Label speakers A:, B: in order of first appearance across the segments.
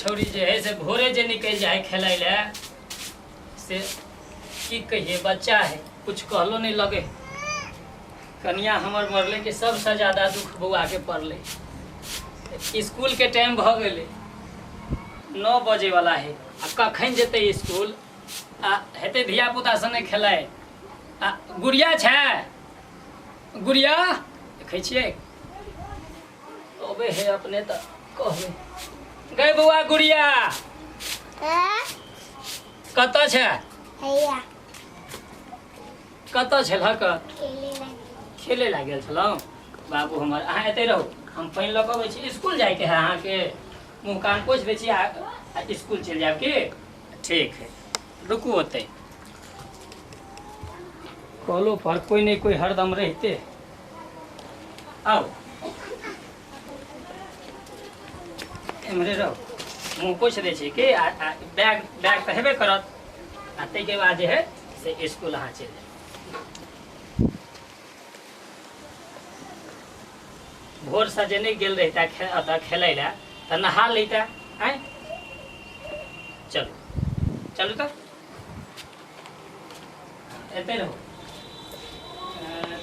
A: छौड़ी जे है से भोरे जे निकलि जाइ है खेलै लए से की कहिए, बच्चा है, कुछ कहलो नहीं लगे। कनिया हमर मरले के सबसे ज्यादा दुख बौआ के पड़ले। स्कूल के टाइम भऽ गेलै, 9 बजे वाला है, आ कखन जेतै स्कूल? आ हेतै धिया पुता सने खेलाय। आ गुड़िया छै, गुड़िया देखै छियै अबे है अपने तऽ कहबै। गै बौआ गुड़िया कतऽ छै? कतऽ छलहक? खेले ला गेल छलहुँ। बाबू हमर, अहाँ एतै रहू, हम पानि लऽ कऽ अबै छी। स्कूल जाइके है अहाँके? मुँह कान पोछि दै छी आ स्कूल चलि जायब की? ठीक है, रुकू ओतै। कॉलो पर कोई नहीं कोई हरदम रहते। आओ एम्हरे रहो, मुँह पोछि दै छी की। आ बैग, बैग तऽ हेबे करत, आ ताहिके बाद जे है से स्कूल अहाँ चलि जायब। भोरसँ जे नहि गेल रहिता ओतऽ खेलै लए तऽ नहा लैता। आँय, चलू चलू तऽ एतै रहू।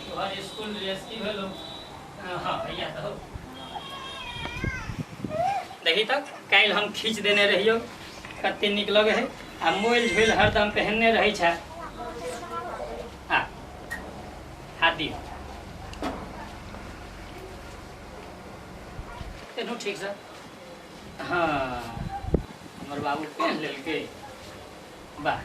A: तोहर स्कूल ड्रेस की भेलो? हाँ भैया, तऽ देखी तऽ काल्हि हम खींच देने रहियो, कते नीक लगे है। आ मोइल झोइल हरदम पहनने रहै छै। आ हाथ दियौ, पेनहू ठीक से। हाँ, हमर बाबू पहन लेलकै। वाह।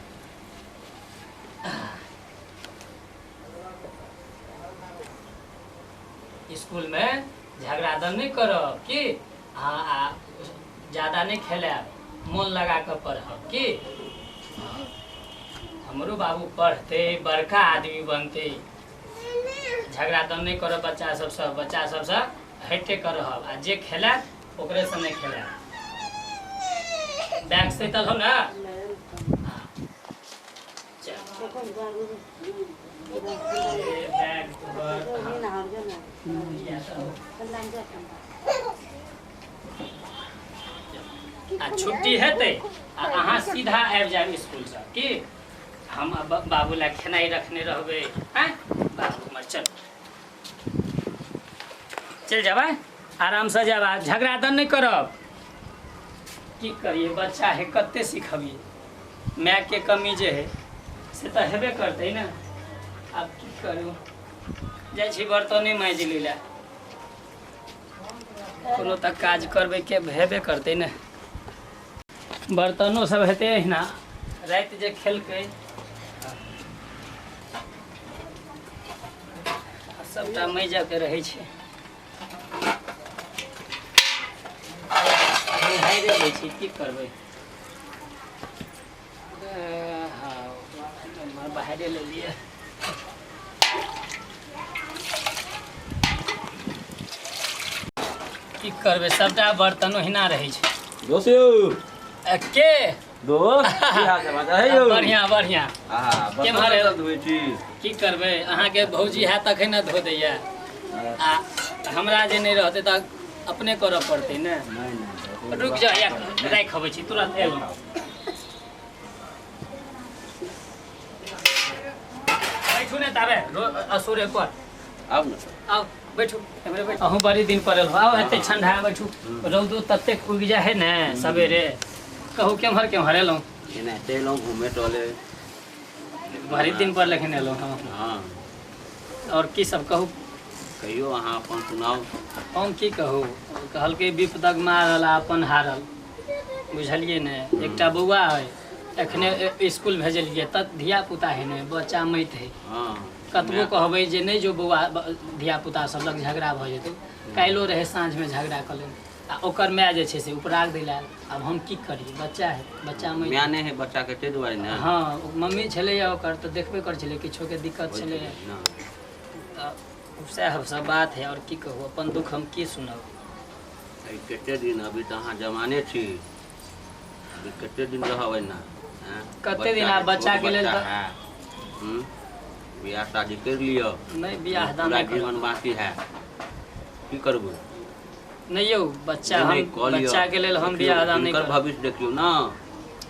A: स्कूल में झगड़ा दम नहीं करब की? हाँ, आ ज्यादा नहीं खेलायब, मोन लगा कऽ पढ़ब की? हाँ। हमरो बाबू पढ़ते बड़का आदमी बनते। झगड़ा दम नहीं करब बच्चा सबसँ, बच्चा सबसँ हटिके कऽ रहब, आ जे खेलायत ओकरेसँ नहि खेलायब। बैग सैतल हो ने? हाँ। चल। बैग तोहर, हाँ। इएह तऽ हो। आ छुट्टी हेतै आ अहाँ सीधा आबि जायब स्कूलसँ की? हम बाबू लए खेनाइ रखने रहबै। आँय बाबू हमर, चल चलि जेबै, आरामसँ जायब आ झगड़ा तऽ नहि करब। की करियै, बच्चा है, कते सिखबियै? मायके कमी जे है से तऽ हेबे करतै ने। आब की करू, जाइ छी बर्तने माँजि लै लए। कोनो तऽ काज करबै के हेबे करतै ने। बर्तनो सब हेतै एहिना, राति जे खेलकै आ सबटा मैजके रहै छै। हारे लै छी, की करबै? हँ, बाहरे लेलियै। की करबै, सबटा बर्तन ओहिना रहै छै।
B: दोस्त यौ।
A: के?
B: दोस्त, की हाल समाचार है यौ?
A: बढ़िया बढ़िया।
B: आहा, बर्तन
A: केम्हर है?
B: बर्तन धोइ छी।
A: की करबै, अहाँके भौजी है तखन ने धो दैया, आ हमरा जे नहि रहतै तऽ अपने करऽ पड़तै ने।
B: नहि नहि।
A: रुकि जाउ, या राखि अबै छी, तुरंत एलहुँ। बैठू ने ताबे असुरे पर।
B: आउ ने।
A: आउ बैठू, एम्हरे बैठू। अहूँ बड़ी दिन पर एलहुँ। आउ, एते ठंडा में बैठू। रौदो ततेक उगि जाइ है ने सवेरे। कहू, केम्हर केम्हर एलहुँ?
B: एनाहिते एलहुँ घूमे टहले।
A: बड़ी दिन पर लेकिन एलहुँ। हँ।
B: हँ।
A: आओर की सब कहू?
B: कहियौ, अहाँ अपन सुनाउ।
A: हम की कहू, कहलकै विपदक मारल आ अपन हारल, बुझलियै ने? एकटा बौआ है, एखने स्कूल भेजलियै तऽ धिया पुता है ने, बच्चा मति है। कतबो कहबै जे नहि जो बौआ, धिया पुता सब लग झगड़ा भऽ जेतौ। काल्हिो रहै साँझमे झगड़ा कऽ लेने, आ ओकर माय जे छै से उपराग दै लए आयल। आब हम की करियै? बच्चा है, बच्चा मति।
B: माय नहि है बच्चाके, ताहि दुआरे ने।
A: हँ, मम्मी छलैया ओकर तऽ देखबे करै छलै, किछोके दिक्कत छलैया।
B: ने।
A: तऽ सएह सब बात है, आओर की कहू? अपन दुख हम की सुनब?
B: अभी कते दिन, अभी तऽ अहाँ जवाने छी, अभी कते दिन रहब एना? आँय?
A: कते दिन आब बच्चाके
B: छोट
A: लेल
B: बच्चा
A: तऽ-
B: है। बियाह शादी करि लिअ।
A: नहि, बियाह दान
B: पूरा
A: नहि करब।
B: जीवन बाकी है, की करबै?
A: नहि यौ, बच्चा
B: नहि,
A: हम
B: नहि, कऽ लिअ।
A: बच्चा के लेल हम
B: देखियौ,
A: बियाह दान नहि
B: हिनकर
A: करब।
B: भविष्य देखियौ ने,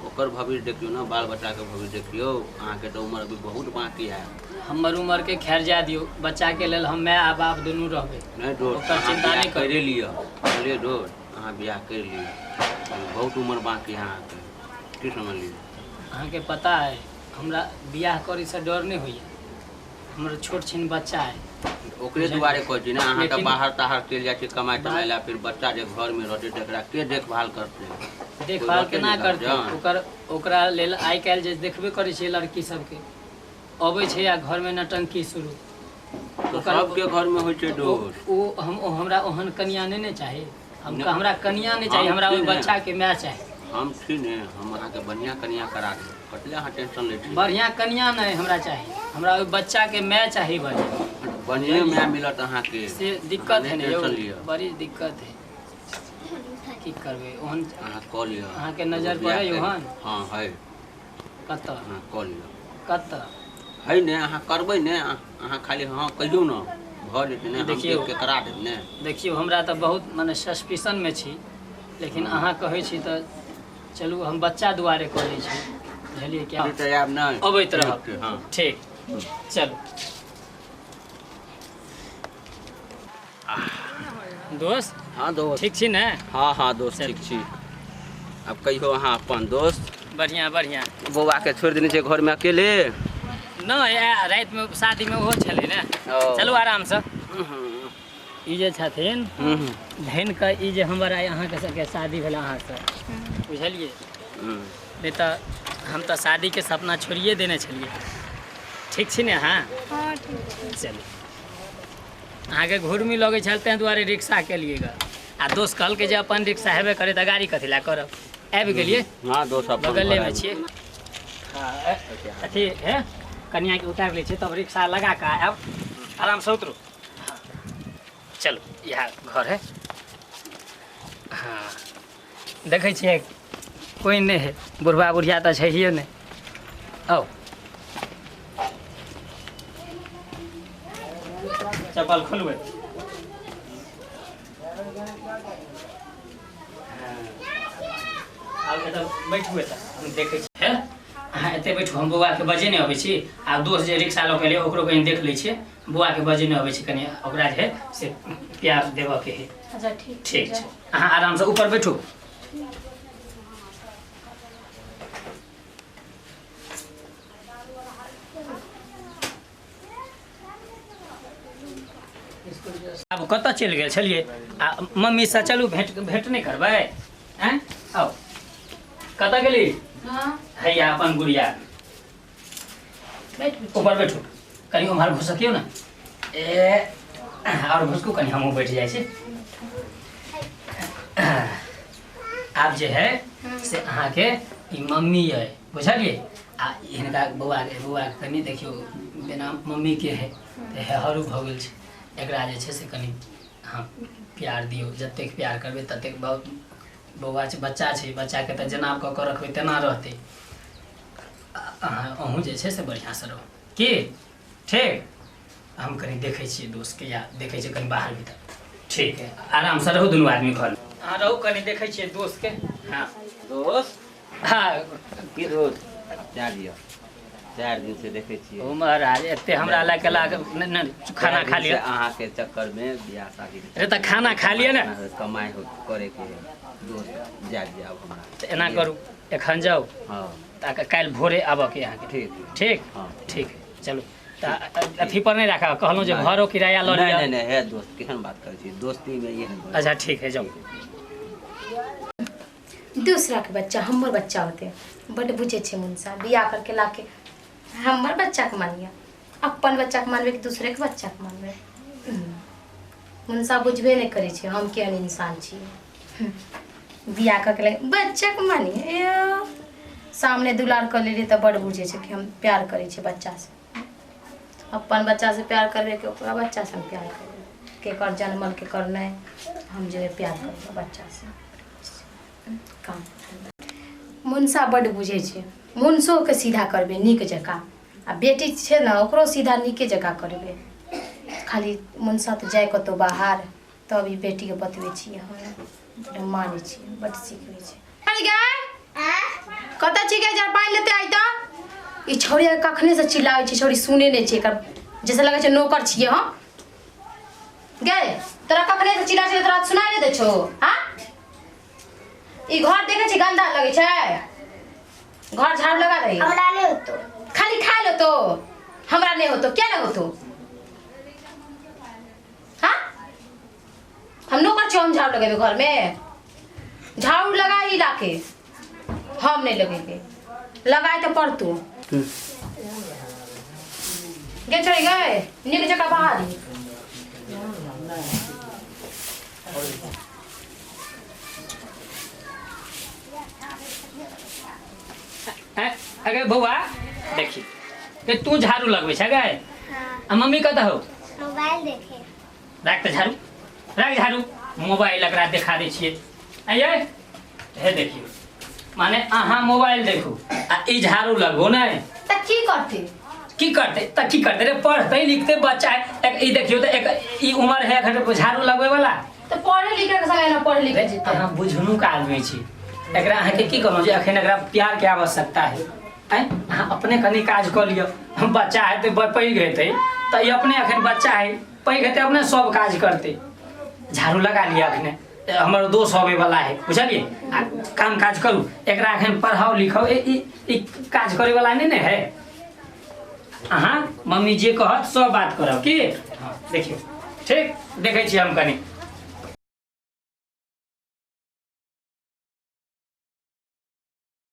B: ओकर भविष्य देखियौ ने, बाल बच्चाके भविष्य देखियौ। अहाँके तऽ उमर अभी बहुत बाँकी है।
A: हमर उमर के खैर जा दियौ, बच्चा के लेल हम माय आ बाप दुनू रहबै।
B: नहि दोस्त,
A: ओकर
B: अहाँ
A: चिंता
B: बियाह
A: नहि करू।
B: करि लिअ, बुझलियै दोस्त? अहाँ बियाह करि लिअ, अभी बहुत उमर बाँकी है अहाँके, की समझलियै?
A: अहाँके पता है, हमरा बियाह करैसँ डर नहि होइए। हमर छोट छिन बच्चा है।
B: ओकरे दुआरे कहै छी ने अहाँके।
A: लेकिन-
B: बाहर ताहर चलि जाइ छी कमाइ तमाइ लए, फिर बच्चा जे घरमे रहतै तऽ एकरा के देखभाल करतै?
A: देखभाल
B: रहतै
A: केना
B: ने
A: करतै?
B: गार्जियन?
A: ओकर ओकरा लेल आइ काल्हि जे देखबे करै छियै, लड़की सबके अबै छै आ घरमे नटंकी शुरू।
B: तऽ
A: ओकर-
B: सबके घरमे होइ छै
A: ओ
B: दोस्त।
A: ओ हम ओ हमरा ओहन कनिया नहि ने चाही। हम
B: नहि।
A: हमरा कनिया नहि चाही,
B: हम
A: हमरा ओहि
B: छी ने।
A: बच्चाके माय चाही।
B: हम छी ने, हम अहाँके बढ़िआँ कनिया करा देब। कथी लए अहाँ टेंशन लै छी?
A: बढ़िआँ कनिया नहि हमरा चाही, हमरा ओहि बच्चाके माय चाही बढ़िआँ।
B: बढ़िएँ माय मिलत अहाँके।
A: से दिक्कत
B: अहाँ
A: है
B: नहि
A: ने यौ।
B: टेंशन लिअ।
A: बड़ी दिक्कत है, की करबै ओहन?
B: अहाँ कऽ लिअ।
A: अहाँके नजर
B: बियाह
A: पड़ै
B: करि-
A: ओहन?
B: हँ, है।
A: कतऽ?
B: अहाँ कऽ लिअ।
A: कतऽ
B: है ने, अहाँ करबै ने? अहाँ खाली हँ कहियौ ने, भऽ जेतै ने। हम
A: देखियौ।
B: देख के करा देब ने।
A: देखियौ, हमरा तऽ बहुत मने सस्पिशनमे छी, लेकिन अहाँ कहै छी तऽ चलू, हम बच्चा दुआरे कऽ लै छी, बुझलियै क्या?
B: ठीक तऽ आयब नहि?
A: अबैत रहब।
B: ठीक छै, हँ।
A: ठीक, चलू दोस्त।
B: हँ दोस्त।
A: ठीक छी ने?
B: हँ हँ दोस्त।
A: चल।
B: ठीक छी। आब कहियौ अहाँ अपन दोस्त।
A: बढ़िआँ बढ़िआँ।
B: बौआके छोड़ि देने छै घरमे अकेले।
A: नहि, रातिमे शादीमे ओहो छलै ने।
B: ओ।
A: चलू आरामसँ। ई जे छथिन धनि कऽ, ई जे हमर आइ अहाँके सबके शादी भेल अहाँसँ, बुझलियै? नहि तऽ हम तऽ शादीके सपना छोड़िए देने छलियै। ठीक छी ने अहाँ?
C: हँ, ठीक छै।
A: चलू, अहाँके घुरमी लगै छल, ताहि दुआरे रिक्शा केलियै गऽ। आ दोस्त कहलकै जे अपन रिक्शा हेबे करे तऽ गाड़ी कथी लए करब? आबि गेलियै।
B: हँ दोस्त, अपन
A: बगलेमे
B: घर आबि
A: छियै। हँ, अथी हे, कनियाके उतारि लै छियै, तब रिक्शा लगा कऽ आयब। आरामसँ उतरू। हँ, चलू, इएह घर है। हँ, देखै छियै, कोइ नहि है, बुढ़बा बुढ़िया तऽ छैहे नहि। आउ, चप्पल खोलबै। आब एतऽ बैठू, एतऽ हम देखै छी। हे, अहाँ एतऽ बैठू, हम बौआके बजेने अबै छी। आ दोस्त जे रिक्शा लऽ कऽ एलै, ओकरो कनि देख लै छियै। बौआके बजेने अबै छी, कनि ओकरा जे है से प्यार देबऽके है।
C: अच्छा, ठीक।
A: ठीक छै, अहाँ आरामसँ ऊपर बैठू। आब कतऽ चलि गेल छलियै? आ मम्मीसँ चलू, भेंट भेंट नहि करबै? आँय, आउ, कतऽ गेली?
C: हँ।
A: हैया अपन गुड़िया।
C: बैठ।
A: ऊपर बैठू, कनि उम्हर घुसकियौ ने। ए, आओर घुसकू कनि, हमहूँ बैठ जाइ छी। आब जे है से अहाँके ई मम्मी अइ, बुझलियै? आ हिनका बौआके बौआके कनि देखियौ, बिना मम्मीके है तऽ हेहरू भऽ गेल छै। एकरा जे छै से कनि अहाँ प्यार दियौ। जतेक प्यार करबै ततेक बहुत। बौआ छै, बच्चा छै, बच्चाके तऽ जेना कऽ कऽ रखबै तेना रहतै। अहाँ अहूँ जे छै से बढ़िआँसँ रहू की? ठीक, हम कनि देखै छियै दोस्तके या देखै छियै कनि बाहर भीतर। ठीक है, आरामसँ रहू दुनू आदमी घरमे। अहाँ रहू, कनि देखै छियै दोस्तके। हँ।
B: दोस्त।
A: हँ।
B: की दोस्त, जा दिअ, 4 दिन से देखै छियै।
A: ओ महाराज, एते हमरा लए के लाग नहि नहि, खाना खा लिअ।
B: अहाँके चक्कर में बियाह शादी के।
A: अरे तऽ खाना खा लिअ ने।
B: कमाइ हो करे के है दोस्त, जा दिअ आब हमरा।
A: तऽ एना करू, एखन जाउ।
B: हँ।
A: तऽ काल्हि भोरे आबऽके अहाँके।
B: ठीक।
A: ठीक।
B: हँ।
A: ठीक है, चलू तऽ अथी पर नहि राखब, कहलहुँ जे
B: नहि।
A: घरो किराया लऽ
B: नहि।
A: लिअ।
B: नहि नहि, हे दोस्त, केहन बात करै छी? दोस्ती में एहन होइ?
A: अच्छा, ठीक है, जाउ।
C: दूसरा के बच्चा हमर बच्चा होते, बड बुझे छै मुनसा। बियाह करके लाके हमर बच्चा के मानिए, अपन बच्चा के मानबै कि दूसरे के बच्चा के मानबै? मुनसा बुझबे नहि करै छै हम केहन इंसान छियै। बियाह करके लाके बच्चा के मानिए, सामने दुलार कर लेलियै तऽ बड बुझे छै कि हम प्यार करै छियै बच्चा से। अपन बच्चा से प्यार करबै कि ओकरा बच्चा से हम प्यार करबै? केकर जनमल, केकर नहि, हम जेबै प्यार करबै बच्चा से। काम मुनसा बड्ड बुझै छै। मुनसोके सीधा करबै नीक जकाँ, आ बेटी छै ने, ओकरो सीधा नीके जकाँ करबै। खाली मुनसा तऽ जाय कतहु बाहर तब ई बेटीके बतबै छियै हम, मानै छियै, बड सिखबै छै। अरे गाय कतऽ छी गे? जरा पानि लेते आइ तऽ। ई छौड़ी कखने से चिल्लाबै छै, छौड़ी सुने नहि छै एकर, जैसे लगै छै नौकर छियै हम। गे तोरा कखने से चिल्ला छै, तोरा सुनाइ नहि दै छौ? हाँ, ई घर देखै छी गंदा लगै छै, घर झाड़ू लगा दही।
D: हमरा नहीं होतो।
C: खाली खा लो तो हमरा नहीं होतो। क्या नहीं होतो? हाँ, हम नौकर छियै, हम झाड़ू लगेबै घर में? झाड़ू लगा ही लाके, हम नहीं लगेबै, लगाए तऽ पड़तौ। गे छोड़ी गए, नीक जकाँ बाहर।
A: अगे बौआ देखी के तू झाड़ू लगबै छै गए?
D: हाँ।
A: आ मम्मी कतऽ हौ?
D: मोबाइल देखे।
A: राख तऽ झाड़ू, राख झाड़ू। मोबाइल एकरा देखा दै छियै। आइए हे देखियौ, माने अहाँ मोबाइल देखू आ ई झाड़ू लगबू नहि।
C: तऽ की करतै?
A: की करतै तऽ की करतै रे, पढ़तै लिखतै बच्चा है। एक ई देखियौ तऽ एक ई उम्र है एखन झाड़ू लगबै वाला?
C: तऽ पढ़े लिखे के समय ने पढ़े लिखे जेतै।
A: अहाँ बुझनुक आदमी छी, एकरा अहाँके की कहलहुँ जे एखन एकरा प्यार के आवश्यकता है। आँय, अहाँ अपने कनि काज कऽ लिअ। हम बच्चा हेतै, पैघ हेतै तऽ ई अपने, एखन बच्चा है, पैघ हेतै अपने सब काज करतै। झाड़ू लगा लिअ एखने, हमर दोस्त अबै वाला है, बुझलियै? आ काम काज करू। एकरा एखन पढ़ाउ लिखाउ, ई ई काज करे वाला नहि ने है। अहाँ मम्मी जे कहत सब बात करब की। हाँ, देखियौ, ठीक देखै छी हम कनि।